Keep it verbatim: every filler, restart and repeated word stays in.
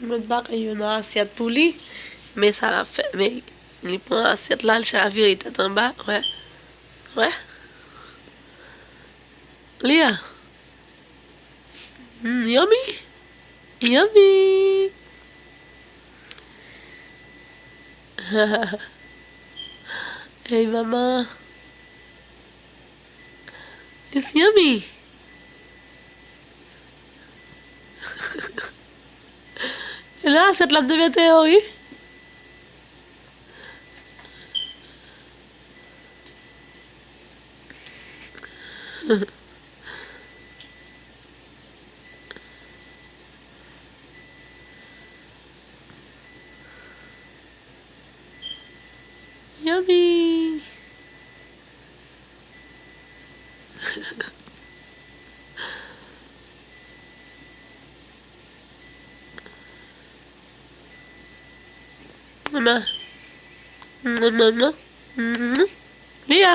Met bagay yo nan asyèt pou li. Men sa l ap fè. Men li pran asyèt la, l chavire tèt anba. Wè. Wè. Lia. Mm, yummy. Yummy. Hey, mama. It's yummy. E la, asyèt la m te mete yo, wi. Yummy. Mama. Lia.